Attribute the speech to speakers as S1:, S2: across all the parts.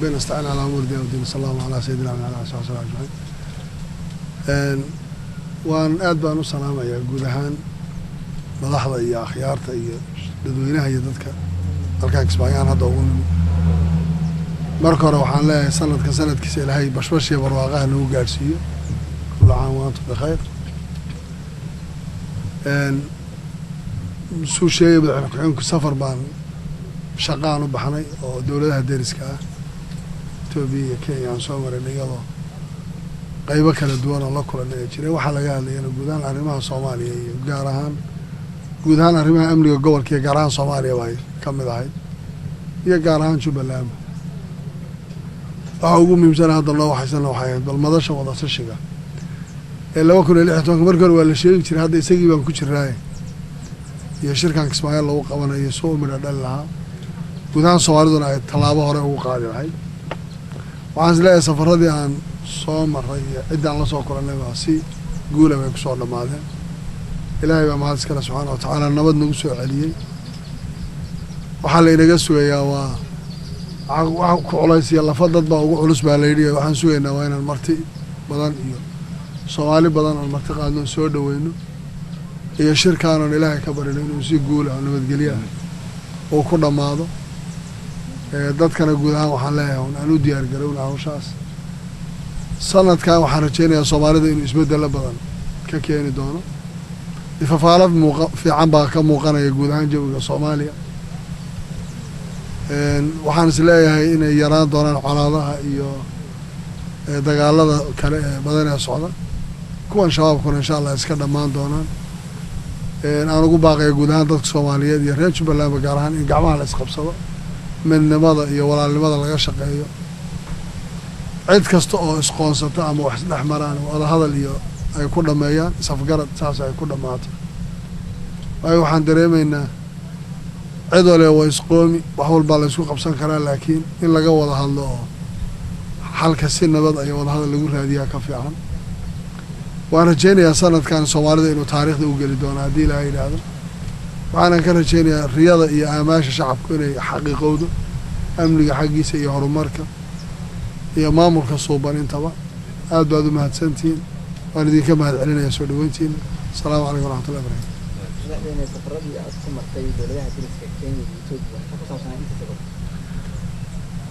S1: Binastaciin calaa umuuri diin wdiin, sala allahu calaa sayidina wa ala alihi saxbi ajmaciin. Waan aad baan u salaamayaa guud ahaan madaxda iyo akhyaarta iyo dadweynaha iyo dadka dalkan Kismaayaan hadda ugu nimi. Marka hore waxaan leeyahay sanadka sanadkiisa Ilaahay bashbash iyo barwaaqaha nagu gaadhsiiyo. Kullu caam wa antum bikhayr. Suu sheegay madaxweyne ku-xigeenku, safar baan shaqaan u baxnay oo dowladaha deriska ah, Etoobiya iyo Kenya, aan soo marin, iyadoo qeybo kala duwan oo la kulanay ay jireen. Waxaa laga hadlayana guud ahaan arrimaha Soomaaliya iyo gaar ahaan guud ahaan arrimaha amniga gobolka iyo gaar ahaan Soomaaliya bay ka mid ahayd, iyo gaar ahaan Jubbaland. Waxa ugu muhiimsana hadda loo waxaysana waxay ahayd bal madasha wadatashiga ee 2016-ka. Markii hore waa la sheegi jiray, hadda isagii baan ku jiraaye, iyo shirkan Kismaayo lagu qabanayo soo u midho dhali lahaa, guud ahaan Soomaaliduna ay tallaabo hore ugu qaadi lahayd. Waxaan is leeyahay safaradii aan soo maray iyo ciddaan la soo kulannay baa si guula bay kusoo dhammaadeen. Ilaahay baa mahad iskale subxaana wa tacaala nabad nagu soo celiyey. Waxaa la inaga sugayaa waa wax ku culaysiya lafa dad baa ugu culus baa layidhi. Waxaan sugaynaa waa inaan marti badan iyo Soomaali badan oon marti qaadno, soo dhaweyno, iyo shirkaanoon Ilaahay ka barino inuu si guula oo nabadgelyo ah uu ku dhammaado. Dadkana guud ahaan waxaan leeyahay un aan u diyaar garowna hawshaas. Sanadkan waxaan rajeynayaa Soomaalida inuu isbeddelo badan ka keeni doono. Ifafaalo muuqa fiican baa ka muuqanaya guud ahaan jawiga Soomaaliya. Waxaan is leeyahay inay yaraan doonaan colaadaha iyo dagaalada kale ee badan ee socda, kuwan Shabaabkuna insha Allah iska dhammaan doonaan. Aan ugu baaqaya guud ahaan dadka Soomaaliyeed iyo reer Jubbalandba gaar ahaan in gacmaha la isqabsado, midnimada iyo walaalnimada laga shaqeeyo. Cid kasta oo isqoonsata ama wax isdhex maraan, wadahadal iyo ay ku dhameeyaan, isafgarad saas ay ku dhammaato. Waayo waxaan dareemaynaa cid waliba waa isqoomi, wax walbaa la isku qabsan karaa, laakiin in laga wada hadlo oo xalka si nabad iyo wadahadal lagu raadiyaa ka fiican. Waan rajeynayaa sanadkan Soomaalida inuu taariikhda u geli doono haddii Ilaahay yidhaahdo. Waxaanan ka rajeynayaa riyada iyo aamaasha shacabku inay xaqiiqowdo, amniga xaggiisa iyo horumarka iyo maamulka suuban intaba. Aad baad u mahadsantihiin, waan idinka mahad celinaya soo dhaweyntiina. Asalaamu calaykum waraxmatullahi barakatu.
S2: Madaxweyne, safaradii aad ku martay dowladaha deriska Kenya iyo Etoobiya maxaa ku saabsanaa inta sabab?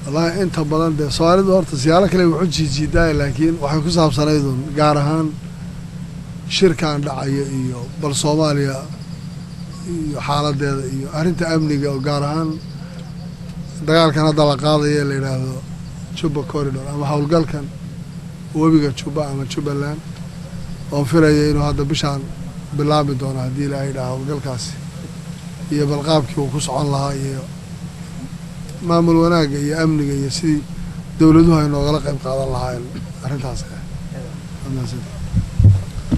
S1: Wallahi inta badan dee Soomaalidu horta siyaalo kale wuxu jiijiidaaya, laakiin waxay ku saabsanaydun gaar ahaan shirkan dhacaya iyo bal Soomaaliya iyo xaaladeeda iyo arrinta amniga, oo gaar ahaan dagaalkan hadda la qaadaya la yidhaahdo Juba Corridor ama howlgalkan webiga Juba ama Jubbaland, oon filaya inuu hadda bishaan bilaabmi doono haddii Ilaahay yidhaha howlgalkaasi, iyo bal qaabkii uu ku socon lahaa iyo maamul wanaagga iyo amniga iyo sidii dowladuhu ay noogala qayb qaadan lahaayeen arrintaas.